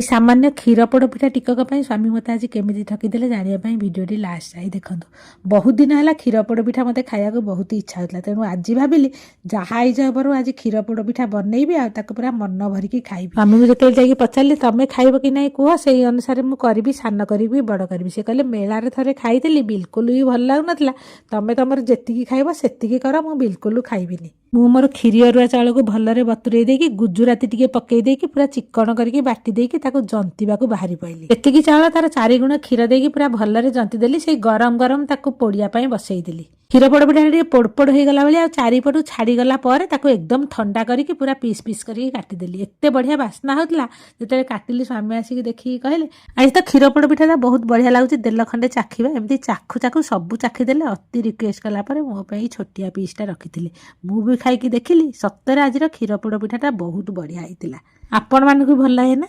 ସାମାନ୍ୟ କ୍ଷୀର ପୋଡ଼ ପିଠା ଟିକକ ପାଇଁ ସ୍ୱାମୀ ମୋତେ ଆଜି କେମିତି ଠକିଦେଲେ ଜାଣିବା ପାଇଁ ଭିଡ଼ିଓଟି ଲାଷ୍ଟ ଯାଇ ଦେଖନ୍ତୁ। ବହୁତ ଦିନ ହେଲା କ୍ଷୀର ପୋଡ଼ ପିଠା ମୋତେ ଖାଇବାକୁ ବହୁତ ଇଚ୍ଛା ହେଉଥିଲା। ତେଣୁ ଆଜି ଭାବିଲି, ଯାହା ହେଇଯାଉ ବରଂ ଆଜି କ୍ଷୀର ପୋଡ଼ ପିଠା ବନେଇବି ଆଉ ତାକୁ ପୁରା ମନ ଭରିକି ଖାଇବି। ସ୍ୱାମୀଙ୍କୁ ଯେତେବେଳେ ଯାଇକି ପଚାରିଲି, "ତମେ ଖାଇବ କି ନାହିଁ କୁହ, ସେଇ ଅନୁସାରେ ମୁଁ କରିବି, ସାନ କରିବି, ବଡ଼ କରିବି।" ସେ କହିଲେ, "ମେଳାରେ ଥରେ ଖାଇଥିଲି, ବିଲକୁଲ ବି ଭଲ ଲାଗୁନଥିଲା। ତମେ ତମର ଯେତିକି ଖାଇବ ସେତିକି କର, ମୁଁ ବିଲକୁଲ ଖାଇବିନି।" ମୁଁ ମୋର କ୍ଷୀରି ଅରୁଆ ଚାଉଳକୁ ଭଲରେ ବତୁରେଇ ଦେଇକି, ଗୁଜୁରାତି ଟିକେ ପକେଇ ଦେଇକି, ପୁରା ଚିକଣ କରିକି ବାଟି ଦେଇକି ତାକୁ ଜନ୍ତିବାକୁ ବାହାରି ପଇଲି। ଯେତିକି ଚାଉଳ ତାର 4 ଗୁଣ କ୍ଷୀର ଦେଇକି ପୁରା ଭଲରେ ଜନ୍ତି ଦେଲି। ସେଇ ଗରମ ଗରମ ତାକୁ ପୋଡ଼ିବା ପାଇଁ ବସେଇଦେଲି। କ୍ଷୀର ପୋଡ଼ ପିଠାଟା ଟିକେ ପୋଡ଼ ପୋଡ଼ ହେଇଗଲା ଭଳିଆ ଆଉ ଚାରିପଟୁ ଛାଡ଼ିଗଲା ପରେ ତାକୁ ଏକଦମ ଥଣ୍ଡା କରିକି ପୁରା ପିସ୍ ପିସ୍ କରିକି କାଟିଦେଲି। ଏତେ ବଢ଼ିଆ ବାସ୍ନା ହେଉଥିଲା, ଯେତେବେଳେ କାଟିଲି ସ୍ୱାମୀ ଆସିକି ଦେଖିକି କହିଲେ, "ଆଜି ତ କ୍ଷୀର ପୋଡ଼ ପିଠାଟା ବହୁତ ବଢ଼ିଆ ଲାଗୁଛି, ଦେଲ ଖଣ୍ଡେ ଚାଖିବା।" ଏମିତି ଚାଖୁ ଚାଖୁ ସବୁ ଚାଖିଦେଲେ। ଅତି ରିକ୍ୱେଷ୍ଟ କଲା ପରେ ମୋ ପାଇଁ ଛୋଟିଆ ପିସ୍ଟା ରଖିଥିଲେ। ମୁଁ ବି ଖାଇକି ଦେଖିଲି, ସତରେ ଆଜିର କ୍ଷୀର ପୋଡ଼ ପିଠାଟା ବହୁତ ବଢ଼ିଆ ହେଇଥିଲା। ଆପଣମାନଙ୍କୁ ଭଲ ଲାଗେ ନା?